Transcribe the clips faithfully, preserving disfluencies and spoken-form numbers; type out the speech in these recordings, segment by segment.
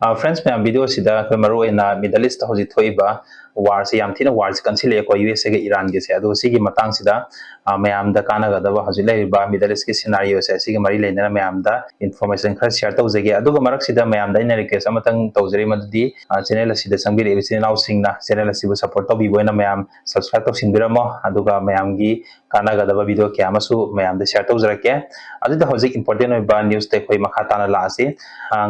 Friends ꯃꯌꯥꯝ, ꯚꯤꯗꯤꯑꯣꯁꯤꯗ ꯑꯩꯈꯣꯏ ꯃꯔꯨ ꯑꯣꯏꯅ ꯃꯤꯗꯜ ꯏꯁꯇ ꯍꯧꯖꯤꯛ ꯊꯣꯛꯏꯕ ꯋꯥꯔꯁꯦ ꯌꯥꯝ ꯊꯤꯅ ꯋꯥꯔꯁꯦ ꯀꯟꯁꯤꯜꯂꯛꯑꯦꯀꯣ, ꯌꯨ ꯑꯦꯁ ꯑꯦꯒ ꯏꯔꯥꯟꯒꯤꯁꯦ꯫ ꯑꯗꯣ ꯁꯤꯒꯤ ꯃꯇꯥꯡꯁꯤꯗ ꯃꯌꯥꯝꯗ ꯀꯥꯟꯅꯒꯗꯕ ꯍꯧꯖꯤꯛ ꯂꯩꯔꯤꯕ ꯃꯤꯗꯜ ꯏꯁꯀꯤ ꯁꯤꯅꯥꯔꯤꯑꯣꯁꯦ, ꯑꯁꯤꯒ ꯃꯔꯤ ꯂꯩꯅꯅ ꯃꯌꯥꯝꯗ ꯏꯟꯐꯣꯔꯃꯦꯁꯟ ꯈꯔ ꯁꯤꯌꯔ ꯇꯧꯖꯒꯦ꯫ ꯑꯗꯨꯒ ꯃꯔꯛꯁꯤꯗ ꯃꯌꯥꯝꯗ ꯑꯩꯅ ꯔꯤꯀ꯭ꯋꯦꯁ ꯑꯃꯇꯪ ꯇꯧꯖꯔꯤ, ꯃꯗꯨꯗꯤ ꯆꯦꯅꯦꯜ ꯑꯁꯤꯗ ꯆꯪꯕꯤꯔꯛꯏꯕ ꯏꯆꯤꯟ ꯏꯅꯥꯎꯁꯤꯡꯅ ꯆꯦꯅꯦꯜ ꯑꯁꯤꯕꯨ ꯁꯞꯄꯣꯔꯠ ꯇꯧꯕꯤꯕ ꯑꯣꯏꯅ ꯃꯌꯥꯝ ꯁꯕꯁꯀ꯭ꯔꯥꯏꯕ ꯇꯧꯁꯤꯟꯕꯤꯔꯝꯃꯣ꯫ ꯑꯗꯨꯒ ꯃꯌꯥꯝꯒꯤ ꯀꯥꯟꯅꯒꯗꯕ ꯚꯤꯗꯤꯑꯣ ꯀꯌꯥ ꯑꯃꯁꯨ ꯃꯌꯥꯝꯗ ꯁꯤꯌꯔ ꯇꯧꯖꯔꯛꯀꯦ꯫ ꯑꯗꯨꯗ ꯍꯧꯖꯤꯛ ꯏꯝꯄꯣꯔꯇꯦꯟ ꯑꯣꯏꯕ ꯅ꯭ꯌꯨꯁꯇ ꯑꯩꯈꯣꯏ ꯃꯈꯥ ꯇꯥꯅ ꯂꯥꯛꯑꯁꯤ꯫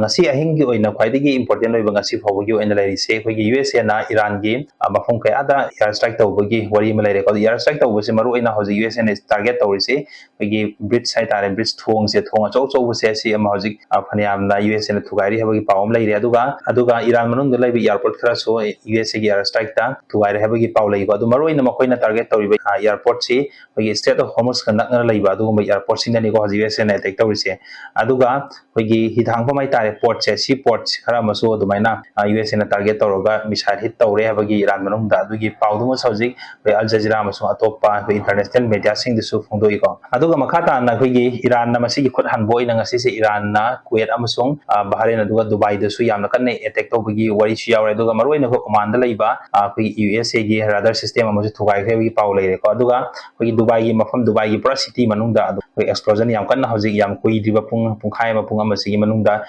ꯉꯁꯤ ꯑꯍꯤꯡꯒꯤ ꯑꯣꯏꯅ ꯈ꯭ꯋꯥꯏꯗꯒꯤ ꯏꯝꯄꯣꯔꯇꯦꯟ ꯑꯣꯏꯕ ꯉꯁꯤ ꯐꯥꯎꯕꯒꯤ ꯑꯣꯏꯅ ꯂꯩꯔꯤꯁꯦ, ꯑꯩꯈꯣꯏꯒꯤ ꯌꯨ ꯑꯦꯁ ꯑꯦꯅ ꯏꯔꯥꯟꯒꯤ ꯃꯐꯝ ꯀꯌꯥꯗ ꯏꯌꯥꯔ ꯁ꯭ꯇ꯭ꯔꯥꯏꯛ ꯇꯧꯕꯒꯤ ꯋꯥꯔꯤ ꯑꯃ ꯂꯩꯔꯦꯀꯣ꯫ ꯑꯗꯣ ꯏꯌꯥꯔ ꯁ꯭ꯇ꯭ꯔꯥꯏꯛ ꯇꯧꯕꯁꯦ ꯃꯔꯨ ꯑꯣꯏꯅ ꯍꯧꯖꯤꯛ ꯌꯨ ꯑꯦꯁ ꯑꯦꯅ ꯇꯥꯔꯒꯦꯠ ꯇꯧꯔꯤꯁꯦ ꯑꯩꯈꯣꯏꯒꯤ ꯕ꯭ꯔꯤꯖ ꯍꯥꯏꯇꯥꯔꯦ, ꯕ꯭ꯔꯤꯖ ꯊꯣꯡꯁꯦ, ꯊꯣꯡ ꯑꯆꯧ ꯑꯆꯧꯕꯁꯦ, ꯁꯤ ꯑꯃ ꯍꯧꯖꯤꯛ ꯐꯅꯌꯥꯝꯅ ꯌꯨ ꯑꯦꯁ ꯑꯦꯅ ꯊꯨꯒꯥꯏꯔꯤ ꯍꯥꯏꯕꯒꯤ ꯄꯥꯎ ꯑꯃ ꯂꯩꯔꯦ꯫ ꯑꯗꯨꯒ ꯑꯗꯨꯒ ꯏꯔꯥꯟ ꯃꯅꯨꯡꯗ ꯂꯩꯕ ꯏꯌꯥꯔꯄꯣꯔꯠ ꯈꯔꯁꯨ ꯌꯨ ꯑꯦꯁ ꯑꯦꯒꯤ ꯏꯌꯥꯔ ꯁ꯭ꯇ꯭ꯔꯥꯏꯛꯇ ꯊꯨꯒꯥꯏꯔꯦ ꯍꯥꯏꯕꯒꯤ ꯄꯥꯎ ꯂꯩꯀꯣ꯫ ꯑꯗꯨ ꯃꯔꯨꯑꯣꯏꯅ ꯃꯈꯣꯏꯅ ꯇꯥꯔꯒꯦꯠ ꯇꯧꯔꯤꯕ ꯏꯌꯥꯔꯄꯣꯔꯠꯁꯤ ꯑꯩꯈꯣꯏꯒꯤ ꯁ꯭ꯇ꯭ꯔꯦꯠ ꯑꯣꯐ ꯍꯣꯔꯃꯨꯖꯀ ꯅꯛꯅꯅ ꯂꯩꯕ ꯑꯗꯨꯒꯨꯝꯕ ꯏꯌꯥꯔꯄꯣꯔꯠꯁꯤꯡꯗꯅꯤꯀꯣ ꯍꯧꯖꯤꯛ ꯌꯨ ꯑꯦꯁ ꯑꯦꯅ ꯑꯦꯇꯦꯛ ꯇꯧꯔꯤꯁꯦ꯫ ꯑꯗꯨꯒ ꯑꯩꯈꯣꯏꯒꯤ ꯍꯤꯊꯥꯡꯐꯝ ꯍꯥꯏꯇꯥꯔꯦ, ꯄꯣꯔꯠꯁꯦ, ꯁꯤ ꯄꯣꯔꯠꯁꯦ ꯈꯔ ꯑꯃꯁꯨ ꯑꯗꯨꯃꯥꯏꯅ ꯌꯨ ꯑꯦꯁ ꯑꯦꯅ ꯇꯥꯔꯒꯦꯠ ꯇꯧꯔꯒ ꯃꯤꯁꯥꯏꯜ ꯍꯤꯠ ꯇꯧꯔꯦ ꯍꯥꯏꯕꯒꯤ ꯏꯔꯥꯟ ꯃꯅꯨꯡꯗ ꯑꯗꯨꯒꯤ ꯄꯥꯎꯗꯨꯃꯁꯨ ꯍꯧꯖꯤꯛ ꯑꯩꯈꯣꯏ ꯑꯜ ꯖꯖꯤꯔꯥ ꯑꯃꯁꯨꯡ ꯑꯇꯣꯞꯄ ꯑꯩꯈꯣꯏ ꯏꯟꯇꯔꯅꯦꯁꯅꯦꯜ ꯃꯦꯗꯤꯌꯥꯁꯤꯡꯗꯁꯨ ꯐꯣꯡꯗꯣꯛꯏꯀꯣ꯫ ꯑꯗꯨꯒ ꯃꯈꯥ ꯇꯥꯅ ꯑꯩꯈꯣꯏꯒꯤ ꯏꯔꯥꯟꯅ ꯃꯁꯤꯒꯤ ꯈꯨꯠ ꯍꯟꯕ ꯑꯣꯏꯅ ꯉꯁꯤꯁꯦ ꯏꯔꯥꯟꯅ ꯀꯨꯋꯦꯠ ꯑꯃꯁꯨꯡ ꯕꯍꯔꯦꯟ ꯑꯗꯨꯒ ꯗꯨꯕꯥꯏꯗꯁꯨ ꯌꯥꯝꯅ ꯀꯟꯅ ꯑꯦꯇꯦꯛ ꯇꯧꯕꯒꯤ ꯋꯥꯔꯤꯁꯨ ꯌꯥꯎꯔꯦ꯫ ꯑꯗꯨꯒ ꯃꯔꯨꯑꯣꯏꯅ ꯑꯩꯈꯣꯏ ꯑꯣꯃꯥꯟꯗ ꯂꯩꯕ ꯑꯩꯈꯣꯏꯒꯤ ꯌꯨ ꯑꯦꯁ ꯑꯦꯒꯤ ꯔꯥꯗꯥꯔ ꯁꯤꯁꯇꯦꯝ ꯑꯃꯁꯨ ꯊꯨꯒꯥꯏꯈ꯭ꯔꯦ ꯍꯥꯏꯕꯒꯤ ꯄꯥꯎ ꯂꯩꯔꯦꯀꯣ꯫ ꯑꯗꯨꯒ ꯑꯩꯈꯣꯏꯒꯤ ꯗꯨꯕꯥꯏꯒꯤ ꯃꯐꯝ, ꯗꯨꯕꯥꯏꯒꯤ ꯄꯨꯔꯥ ꯁꯤꯇꯤ ꯃꯅꯨꯡꯗ ꯑꯗꯨꯝ ꯑꯩꯈꯣꯏ ꯑꯦꯛꯁꯄ꯭ꯂꯣꯖꯟ ꯌꯥꯝ ꯀꯟꯅ ꯍꯧꯖꯤꯛ ꯌꯥꯝ ꯀꯨꯏꯗ꯭ꯔꯤꯕ ꯄꯨꯡ ꯄꯨꯡꯈꯥꯏ ꯑꯃ ꯄꯨꯡ ꯑꯃꯁꯤꯒꯤ ꯃꯅꯨꯡꯗ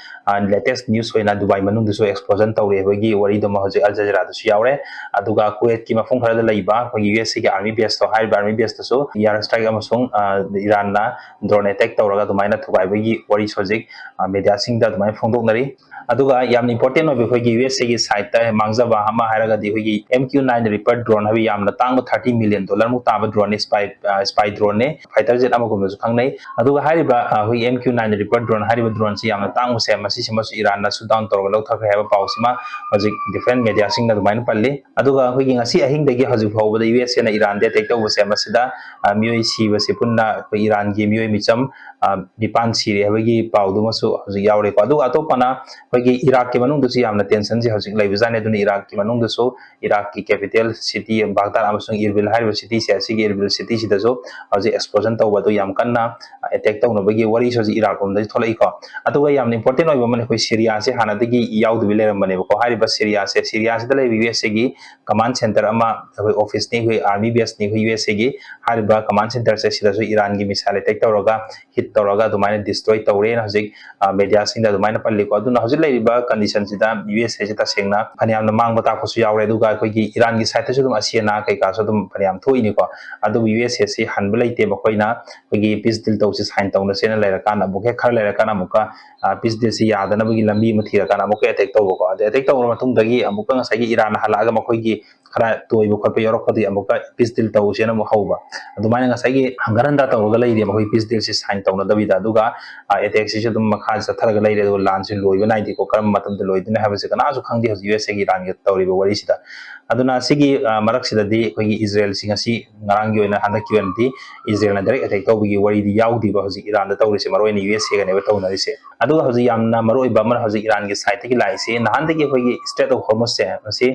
ꯂꯦꯇꯦꯁ ꯅ꯭ꯌꯨꯁ ꯑꯣꯏꯅ ꯗꯨꯕꯥꯏ ꯃꯅꯨꯡꯗꯁꯨ ꯑꯦꯛꯁꯄ꯭ꯂꯣꯖꯟ ꯇꯧꯔꯦ ꯍꯥꯏꯕꯒꯤ ꯋꯥꯔꯤꯗꯨꯃ ꯍꯧꯖꯤꯛ ꯑꯜ ꯖꯖꯤꯔꯥꯗꯁꯨ ꯌꯥꯎꯔꯦ꯫ ꯑꯗꯨꯒ ꯀꯨꯋꯦꯠꯀꯤ ꯃꯐꯝ ꯈꯔꯗ ꯂꯩꯕ ꯑꯩꯈꯣꯏꯒꯤ ꯌꯨ ꯑꯦꯁ ꯑꯦꯒꯤ ꯑꯥꯔꯃꯤ ꯕꯦꯁꯇꯣ, ꯍꯥꯏꯔꯤꯕ ꯑꯥꯔꯃꯤ ꯕꯦꯁꯇꯁꯨ ꯏꯌꯥꯔ ꯁ꯭ꯇ꯭ꯔꯥꯏꯛ ꯑꯃꯁꯨꯡ ꯏꯔꯥꯟꯅ ꯗ꯭ꯔꯣꯟ ꯑꯦꯇꯦꯛ ꯇꯧꯔꯒ ꯑꯗꯨꯃꯥꯏꯅ ꯊꯨꯒꯥꯏꯕꯒꯤ ꯋꯥꯔꯤꯁꯨ ꯍꯧꯖꯤꯛ ꯃꯦꯗꯤꯌꯥꯁꯤꯡꯗ ꯑꯗꯨꯃꯥꯏꯅ ꯐꯣꯡꯗꯣꯛꯅꯔꯤ꯫ ꯑꯗꯨꯒ ꯌꯥꯝꯅ ꯏꯝꯄꯣꯔꯇꯦꯟ ꯑꯣꯏꯕ ꯑꯩꯈꯣꯏꯒꯤ ꯌꯨ ꯑꯦꯁ ꯑꯦꯒꯤ ꯁꯥꯏꯠꯇ ꯃꯥꯡꯖꯕ ꯑꯃ ꯍꯥꯏꯔꯒꯗꯤ ꯑꯩꯈꯣꯏꯒꯤ ꯑꯦꯝ ꯀ꯭ꯌꯨ ꯅꯥꯏꯟ ꯔꯤꯄꯔ ꯗ꯭ꯔꯣꯟ ꯍꯥꯏꯕ ꯌꯥꯝꯅ ꯇꯥꯡꯕ ꯊꯥꯔꯇꯤ ꯃꯤꯂꯤꯌꯟ ꯗꯣꯂꯔꯃꯨꯛ ꯇꯥꯕ ꯗ꯭ꯔꯣꯟꯅꯤ, ꯁ꯭ꯄꯥꯏ ꯁ꯭ꯄꯥꯏ ꯗ꯭ꯔꯣꯟꯅꯤ, ꯐꯥꯏꯇꯔ ꯖꯦꯠ ꯑꯃꯒꯨꯝꯅꯁꯨ ꯈꯪꯅꯩ꯫ ꯑꯗꯨꯒ ꯍꯥꯏꯔꯤꯕ ꯑꯩꯈꯣꯏꯒꯤ ꯑꯦꯝ ꯀ꯭ꯌꯨ ꯅꯥꯏꯟ ꯔꯤꯄꯔ ꯗ꯭ꯔꯣꯟ ꯍꯥꯏꯔꯤꯕ ꯗ꯭ꯔꯣꯟꯁꯤ ꯌꯥꯝꯅ ꯇꯥꯡꯕꯁꯦ, ꯃꯁꯤꯁꯤꯃꯁꯨ ꯏꯔꯥꯟꯅ ꯁꯨꯠ ꯗꯥꯎꯟ ꯇꯧꯔꯒ ꯂꯧꯊꯈ꯭ꯔꯦ ꯍꯥꯏꯕ ꯄꯥꯎꯁꯤꯃ ꯍꯧꯖꯤꯛ ꯗꯤꯐ꯭ꯔꯦꯟ ꯃꯦꯗꯤꯌꯥꯁꯤꯡꯅ ꯑꯗꯨꯃꯥꯏꯅ ꯄꯜꯂꯤ꯫ ꯑꯗꯨꯒ ꯑꯩꯈꯣꯏꯒꯤ ꯉꯁꯤ ꯑꯍꯤꯡꯗꯒꯤ ꯍꯧꯖꯤꯛ ꯐꯥꯎꯕꯗ ꯌꯨ ꯑꯦꯁ ꯑꯦꯅ ꯏꯔꯥꯟꯗ ꯑꯦꯇꯦꯛ ꯇꯧꯕꯁꯦ, ꯃꯁꯤꯗ ꯃꯤꯑꯣꯏ ꯁꯤꯕꯁꯤ ꯄꯨꯟꯅ ꯑꯩꯈꯣꯏ ꯏꯔꯥꯟꯒꯤ ꯃꯤꯑꯣꯏ ꯃꯤꯆꯝ ꯅꯤꯄꯥꯟ ꯁꯤꯔꯦ ꯍꯥꯏꯕꯒꯤ ꯄꯥꯎꯗꯨꯃꯁꯨ ꯍꯧꯖꯤꯛ ꯌꯥꯎꯔꯦꯀꯣ꯫ ꯑꯗꯨꯒ ꯑꯇꯣꯞꯄꯅ ꯑꯩꯈꯣꯏꯒꯤ ꯏꯔꯥꯛꯀꯤ ꯃꯅꯨꯡꯗꯁꯨ ꯌꯥꯝꯅ ꯇꯦꯟꯁꯟꯁꯦ ꯍꯧꯖꯤꯛ ꯂꯩꯕꯖꯥꯠꯅꯤ꯫ ꯑꯗꯨꯅ ꯏꯔꯥꯛꯀꯤ ꯃꯅꯨꯡꯗꯁꯨ ꯏꯔꯥꯛꯀꯤ ꯀꯦꯄꯤꯇꯦꯜ ꯁꯤꯇꯤ ꯕꯥꯒꯗꯥꯗ ꯑꯃꯁꯨꯡ ꯏꯔꯕꯤꯜ ꯍꯥꯏꯔꯤꯕ ꯁꯤꯇꯤꯁꯦ, ꯑꯁꯤꯒꯤ ꯏꯔꯕꯤꯜ ꯁꯤꯇꯤꯁꯤꯗꯁꯨ ꯍꯧꯖꯤꯛ ꯑꯦꯛꯁꯄ꯭ꯂꯣꯖꯟ ꯇꯧꯕ ꯑꯗꯨ ꯌꯥꯝ ꯀꯟꯅ ꯑꯦꯇꯦꯛ ꯇꯧꯅꯕꯒꯤ ꯋꯥꯔꯤꯁꯨ ꯍꯧꯖꯤꯛ ꯏꯔꯥꯛ ꯂꯣꯝꯗꯒꯤ ꯊꯣꯛꯂꯛꯏꯀꯣ꯫ ꯑꯗꯨꯒ ꯌꯥꯝꯅ ꯏꯝꯄꯣꯔꯇꯦꯟ ꯑꯣꯏꯕ ꯑꯃꯅ ꯑꯩꯈꯣꯏ ꯁꯤꯔꯤꯌꯥꯁꯦ ꯍꯥꯟꯅꯗꯒꯤ ꯒꯤ ꯌꯥꯎꯗꯕꯤ ꯂꯩꯔꯝꯕꯅꯦꯕꯀꯣ꯫ ꯍꯥꯏꯔꯤꯕ ꯁꯤꯔꯤꯌꯥꯁꯦ, ꯁꯤꯔꯤꯌꯥꯁꯤꯗ ꯂꯩꯕ ꯌꯨ ꯑꯦꯁ ꯑꯦꯒꯤ ꯀꯃꯥꯟ ꯁꯦꯟꯇꯔ ꯑꯃ, ꯑꯩꯈꯣꯏ ꯑꯣꯐꯤꯁꯅꯤ, ꯑꯩꯈꯣꯏ ꯑꯥꯔꯃꯤ ꯕꯦꯁꯅꯤ, ꯑꯩꯈꯣꯏ ꯌꯨ ꯑꯦꯁ ꯑꯦꯒꯤ꯫ ꯍꯥꯏꯔꯤꯕ ꯀꯃꯥꯟ ꯁꯦꯟꯇꯔꯁꯦ ꯁꯤꯗꯁꯨ ꯏꯔꯥꯟꯒꯤ ꯃꯤꯁꯥꯏꯜ ꯑꯦꯇꯦꯛ ꯇꯧꯔꯒ, ꯍꯤꯠ ꯇꯧꯔꯒ ꯑꯗꯨꯃꯥꯏꯅ ꯗꯤꯁꯇ꯭ꯔꯣꯏ ꯇꯧꯔꯦꯅ ꯍꯧꯖꯤꯛ ꯃꯦꯗꯤꯌꯥꯁꯤꯡꯗ ꯑꯗꯨꯃꯥꯏꯅ ꯄꯜꯂꯤꯀꯣ꯫ ꯑꯗꯨꯅ ꯍꯧꯖꯤꯛ ꯂꯩꯔꯤꯕ ꯀꯟꯗꯤꯁꯟꯁꯤꯗ ꯌꯨ ꯑꯦꯁ ꯑꯦꯁꯦ ꯇꯁꯦꯡꯅ ꯐꯅꯌꯥꯝꯅ ꯃꯥꯡꯕ ꯇꯥꯛꯄꯁꯨ ꯌꯥꯎꯔꯦ, ꯑꯗꯨꯒ ꯑꯩꯈꯣꯏꯒꯤ ꯏꯔꯥꯟꯒꯤ ꯁꯥꯏꯠꯇꯁꯨ ꯑꯗꯨꯝ ꯑꯁꯤ ꯑꯅꯥ ꯀꯩꯀꯥꯁꯨ ꯑꯗꯨꯝ ꯐꯅꯌꯥꯝ ꯊꯣꯛꯏꯅꯤꯀꯣ꯫ ꯑꯗꯨꯕꯨ ꯌꯨ ꯑꯦꯁ ꯑꯦꯁꯦ ꯁꯤ ꯍꯟꯕ ꯂꯩꯇꯦ꯫ ꯃꯈꯣꯏꯅ ꯑꯩꯈꯣꯏꯒꯤ ꯄꯤꯁ ꯗꯤꯜ ꯇꯧꯁꯤ, ꯁꯥꯏꯟ ꯇꯧꯅꯁꯦꯅ ꯂꯩꯔꯀꯥꯟꯗ, ꯑꯃꯨꯛ ꯍꯦꯛ ꯈꯔ ꯂꯩꯔꯀꯥꯟꯗ ꯑꯃꯨꯛꯀ ꯄꯤꯁ ꯗꯤꯜꯁꯤ ꯌꯥꯗꯅꯕꯒꯤ ꯂꯝꯕꯤ ꯑꯃ ꯊꯤꯔꯀꯥꯟꯗ ꯑꯃꯨꯛꯀ ꯑꯦꯇꯦꯛ ꯇꯧꯕꯀꯣ꯫ ꯑꯗꯩ ꯑꯦꯇꯦꯛ ꯇꯧꯔꯕ ꯃꯇꯨꯡꯗꯒꯤ ꯑꯃꯨꯛꯀ ꯉꯁꯥꯏꯒꯤ ꯏꯔꯥꯟꯅ ꯍꯜꯂꯛꯑꯒ ꯃꯈꯣꯏꯒꯤ ꯈꯔ ꯇꯣꯏꯕ ꯈꯣꯠꯄ ꯌꯥꯎꯔꯛꯄꯗꯒꯤ ꯑꯃꯨꯛꯀ ꯄꯤꯁ ꯗꯤꯜ ꯇꯧꯁꯦꯅ ꯑꯃꯨꯛ ꯍꯧꯕ꯫ ꯑꯗꯨꯃꯥꯏꯅ ꯉꯁꯥꯏꯒꯤ ꯍꯪꯒꯠ ꯍꯟꯗ ꯇꯧꯔꯒ ꯂꯩꯔꯤ, ꯃꯈꯣꯏ ꯄꯤꯁ ꯗꯤꯜꯁꯤ ꯁꯥꯏꯟ ꯇꯧꯅꯗꯕꯤꯗ꯫ ꯑꯗꯨꯒ ꯑꯦꯇꯦꯛꯁꯤꯁꯨ ꯑꯗꯨꯝ ꯃꯈꯥ ꯆꯠꯊꯔꯒ ꯂꯩꯔꯦ꯫ ꯑꯗꯨꯒ ꯂꯥꯟꯁꯤ ꯂꯣꯏꯕ ꯅꯥꯏꯗꯦꯀꯣ꯫ ꯀꯔꯝꯕ ꯃꯇꯝꯗ ꯂꯣꯏꯗꯣꯏꯅꯣ ꯍꯥꯏꯕꯁꯤ ꯀꯅꯥꯁꯨ ꯈꯪꯗꯦ ꯍꯧꯖꯤꯛ ꯌꯨ ꯑꯦꯁ ꯑꯦꯒꯤ ꯏꯔꯥꯟꯒꯤ ꯇꯧꯔꯤꯕ ꯋꯥꯔꯤꯁꯤꯗ꯫ ꯑꯗꯨꯅ ꯁꯤꯒꯤ ꯃꯔꯛꯁꯤꯗꯗꯤ ꯑꯩꯈꯣꯏꯒꯤ ꯏꯖꯔꯦꯜꯁꯤ ꯉꯁꯤ, ꯉꯔꯥꯡꯒꯤ ꯑꯣꯏꯅ, ꯍꯟꯗꯛꯀꯤ ꯑꯣꯏꯅꯗꯤ ꯏꯖꯔꯦꯜꯅ ꯗꯥꯏꯔꯦꯛ ꯑꯦꯇꯦꯛ ꯇꯧꯕꯒꯤ ꯋꯥꯔꯤꯗꯤ ꯌꯥꯎꯗ꯭ꯔꯤꯕ ꯍꯧꯖꯤꯛ ꯏꯔꯥꯟꯗ ꯇꯧꯔꯤꯁꯦ, ꯃꯔꯨꯑꯣꯏꯅ ꯌꯨ ꯑꯦꯁ ꯑꯦꯒꯅꯦꯕ ꯇꯧꯅꯔꯤꯁꯦ꯫ ꯑꯗꯨꯒ ꯍꯧꯖꯤꯛ ꯌꯥꯝꯅ ꯃꯔꯨꯑꯣꯏꯕ ꯑꯃꯅ ꯍꯧꯖꯤꯛ ꯏꯔꯥꯟꯒꯤ ꯁꯥꯏꯠꯇꯒꯤ ꯂꯥꯛꯏꯁꯤ, ꯅꯍꯥꯟꯗꯒꯤ ꯑꯩꯈꯣꯏꯒꯤ ꯏꯁꯇ꯭ꯔꯦꯠ ꯑꯣꯐ ꯍꯣꯔꯃꯨꯁꯁꯦ ꯃꯁꯤ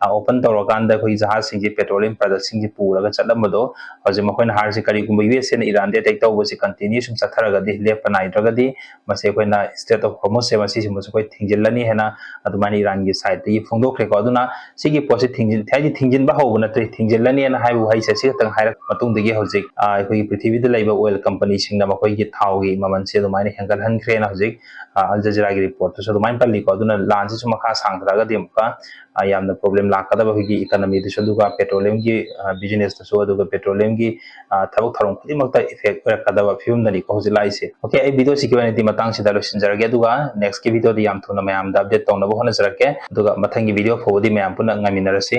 ꯑꯣꯄꯟ ꯇꯧꯔꯀꯥꯟꯗ ꯑꯩꯈꯣꯏꯒꯤ ꯖꯍꯥꯖꯁꯤꯡꯁꯦ, ꯄꯦꯇ꯭ꯔꯣꯂꯤꯌꯝ ꯄ꯭ꯔꯗꯛꯁꯤꯡꯁꯦ ꯄꯨꯔꯒ ꯆꯠꯂꯝꯕꯗꯣ, ꯍꯧꯖꯤꯛ ꯃꯈꯣꯏꯅ ꯍꯥꯏꯔꯤꯁꯤ ꯀꯔꯤꯒꯨꯝꯕ ꯌꯨ ꯑꯦꯁ ꯑꯦꯅ ꯏꯔꯥꯟꯗ ꯑꯦꯇꯦꯛ ꯇꯧꯕꯁꯤ ꯀꯟꯇꯤꯅ꯭ꯌꯨ ꯁꯨꯝ ꯆꯠꯊꯔꯒꯗꯤ, ꯂꯦꯞꯄ ꯅꯥꯏꯗ꯭ꯔꯒꯗꯤ, ꯃꯁꯤ ꯑꯩꯈꯣꯏꯅ ꯏꯁꯇ꯭ꯔꯦꯠ ꯑꯣꯐ ꯍꯣꯔꯃꯨꯁꯁꯦ ꯃꯁꯤꯁꯤꯃꯁꯨ ꯑꯩꯈꯣꯏ ꯊꯤꯡꯖꯤꯜꯂꯅꯤ ꯍꯥꯏꯅ ꯑꯗꯨꯃꯥꯏꯅ ꯏꯔꯥꯟꯒꯤ ꯁꯥꯏꯠꯇꯒꯤ ꯐꯣꯡꯗꯣꯛꯈ꯭ꯔꯦꯀꯣ꯫ ꯑꯗꯨꯅ ꯁꯤꯒꯤ ꯄꯣꯠꯁꯤ ꯊꯤꯡꯖꯤꯟ-, ꯍꯥꯏꯗꯤ ꯊꯤꯡꯖꯤꯟꯕ ꯍꯧꯕ ꯅꯠꯇ꯭ꯔꯤ, ꯊꯤꯡꯖꯤꯜꯂꯅꯤꯅ ꯍꯥꯏꯕ ꯋꯥꯍꯩꯁꯦ ꯁꯤ ꯈꯛꯇꯪ ꯍꯥꯏꯔꯛꯄ ꯃꯇꯨꯡꯗꯒꯤ ꯍꯧꯖꯤꯛ, ꯑ, ꯑꯩꯈꯣꯏꯒꯤ ꯄ꯭ꯔꯤꯊꯤꯕꯤꯗ ꯂꯩꯕ ꯑꯣꯏꯜ ꯀꯝꯄꯅꯤꯁꯤꯡꯅ ꯃꯈꯣꯏꯒꯤ ꯊꯥꯎꯒꯤ ꯃꯃꯜꯁꯦ ꯑꯗꯨꯃꯥꯏꯅ ꯍꯦꯟꯒꯠꯍꯟꯈ꯭ꯔꯦꯅ ꯍꯧꯖꯤꯛ, ꯑ, ꯑꯜ ꯖꯖꯤꯔꯥꯒꯤ ꯔꯤꯄꯣꯔꯠꯇꯁꯨ ꯑꯗꯨꯃꯥꯏꯅ ꯄꯜꯂꯤꯀꯣ꯫ ꯑꯗꯨꯅ ꯂꯥꯟꯁꯤꯁꯨ ꯃꯈꯥ ꯁꯥꯡꯊꯔꯛꯑꯒꯗꯤ ꯑꯃꯨꯛꯀ, ꯑ, ꯌꯥꯝꯅ ꯄ꯭ꯔꯣꯕ꯭ꯂꯦꯝ ꯂꯥꯛꯀꯗꯕ ꯑꯩꯈꯣꯏꯒꯤ ꯏꯀꯅꯃꯤꯗꯁꯨ, ꯑꯗꯨꯒ ꯄꯦꯇ꯭ꯔꯣꯂꯤꯌꯝꯒꯤ, ꯑ, ꯕꯤꯖꯤꯅꯦꯁꯇꯁꯨ, ꯑꯗꯨꯒ ꯄꯦꯇ꯭ꯔꯣꯂꯤꯌꯝꯒꯤ, ꯑ, ꯊꯕꯛ ꯊꯧꯔꯝ ꯈꯨꯗꯤꯡꯃꯛꯇ ꯏꯐꯦꯛ ꯑꯣꯏꯔꯛꯀꯗꯕ ꯐꯤꯕꯝꯗꯅꯤꯀꯣ ꯍꯧꯖꯤꯛ ꯂꯥꯛꯏꯁꯦ꯫ ꯑꯣꯀꯦ, ꯑꯩ ꯚꯤꯗꯤꯑꯣꯁꯤꯒꯤ ꯑꯣꯏꯅꯗꯤ ꯃꯇꯥꯡꯁꯤꯗ ꯂꯣꯏꯁꯤꯟꯖꯔꯒꯦ, ꯑꯗꯨꯒ ꯅꯦꯛꯁꯀꯤ ꯚꯤꯗꯤꯑꯣꯗ ꯌꯥꯝ ꯊꯨꯅ ꯃꯌꯥꯝꯗ ꯑꯞꯗꯦꯠ ꯇꯧꯅꯕ ꯍꯣꯠꯅꯖꯔꯛꯀꯦ꯫ ꯑꯗꯨꯒ ꯃꯊꯪꯒꯤ ꯚꯤꯗꯤꯑꯣ ꯐꯥꯎꯕꯗꯤ ꯃꯌꯥꯝ ꯄꯨꯟꯅ ꯉꯥꯏꯃꯤꯟꯅꯔꯁꯤ꯫